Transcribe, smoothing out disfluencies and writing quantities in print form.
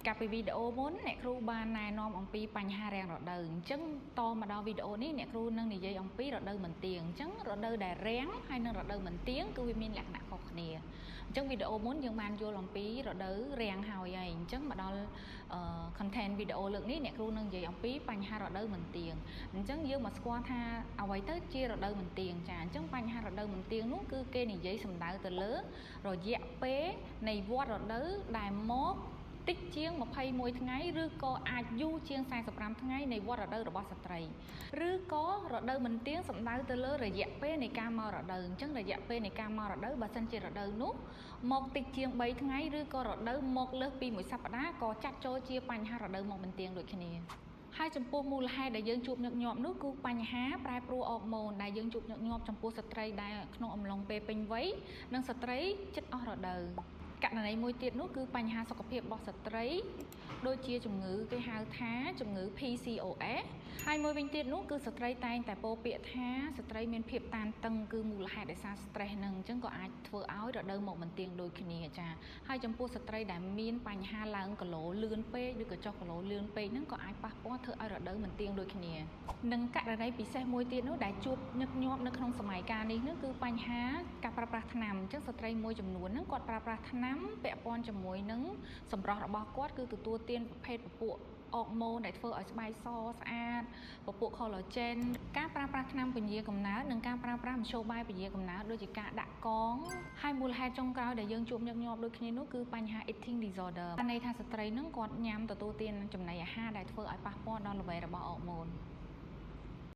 កាលពីវីដេអូមុនអ្នកគ្រូបានណែនាំអំពីបញ្ហារាំងរដូវអញ្ចឹងតមកដល់វីដេអូនេះអ្នកគ្រូនឹងនិយាយអំពីរដូវមិនទៀងអញ្ចឹងរដូវដែលរាំងហើយនិងរដូវមិនទៀងគឺវាមានលក្ខណៈខុសគ្នាអញ្ចឹងវីដេអូមុនយើងបានយល់អំពីរដូវរាំងហើយហើយអញ្ចឹងមកដល់ content វីដេអូលើកនេះអ្នកគ្រូនឹងនិយាយអំពីបញ្ហារដូវមិនទៀងអញ្ចឹងយើងមកស្គាល់ថាអ្វីទៅជារដូវមិនទៀងចាអញ្ចឹងបញ្ហារដូវមិនទៀងនោះគឺគេនិយាយសំដៅទៅលើរយៈពេលនៃវដ្តរដូវដែលមកតិចជាង21ថ្ងៃឬក៏អាចយូរជាង45ថ្ងៃនៃវដ្តរដូវរបស់ស្ត្រីឬក៏រដូវមិនទៀងសំដៅទៅលើរយៈពេលនៃការមករដូវអញ្ចឹងរយៈពេលនៃការមករដូវបើសិនជារដូវនោះមកតិចជាង3ថ្ងៃឬក៏រដូវមកលើសពីមួយសប្តាហ៍ក៏ចាត់ចូលជាបញ្ហារដូវមកមិនទៀងដូចគ្នាហើយចំពោះមូលហេតុដែលយើងជួបញឹកញាប់នោះគឺបញ្ហាប្រែប្រួលអរម៉ូនដែលយើងជួបញឹកញាប់ចំពោះស្ត្រីដែលក្នុងអំឡុងពេលពេញវ័យនិងស្ត្រីជិតអស់រដូវករណីមួយទៀតនោះគឺបញ្ហាសុខភាពរបស់ស្ត្រីដូចជាជំងឺគេហៅថាជំងឺ PCOS ហើយមួយវិញទៀតនោះគឺស្ត្រីតែងតែពោលពាក្យថាស្ត្រីមានភាពតានតឹងគឺមូលហេតុដោយសារ stress ហ្នឹងអញ្ចឹងក៏អាចធ្វើឲ្យរដូវមកមិនទៀងដូចគ្នាចាហើយចំពោះស្ត្រីដែលមានបញ្ហាឡើងគីឡូលឿនពេកឬក៏ចុះគីឡូលឿនពេកហ្នឹងក៏អាចប៉ះពាល់ធ្វើឲ្យរដូវមិនទៀងដូចគ្នានិងករណីពិសេសមួយទៀតនោះដែលជួបញឹកញាប់នៅក្នុងសម័យកាលនេះនោះគឺបញ្ហាការប្រើប្រាស់ថ្នាំអញ្ចឹងស្ត្រីមួយចំនួនហ្នឹងគាត់ប្រើប្រាស់ថ្នាំពាក់ព័ន្ធជាមួយនឹងសម្រស់របស់គាត់គឺទទួលទានប្រភេទពពួកអរម៉ូនដែលធ្វើឲ្យស្បែកសស្អាតពពួក collagen ការប្រើប្រាស់ថ្នាំពន្យាកំណើតនិងការប្រើប្រាស់មធ្យោបាយពន្យាកំណើតដូចជាការដាក់កងហើយមូលហេតុចុងក្រោយដែលយើងជួបញឹកញាប់ដូចគ្នានោះគឺបញ្ហា eating disorder បានន័យថាស្ត្រីនឹងគាត់ញ៉ាំទទួលទានចំណីអាហារដែលធ្វើឲ្យប៉ះពាល់ដល់ល្វែរបស់អរម៉ូន។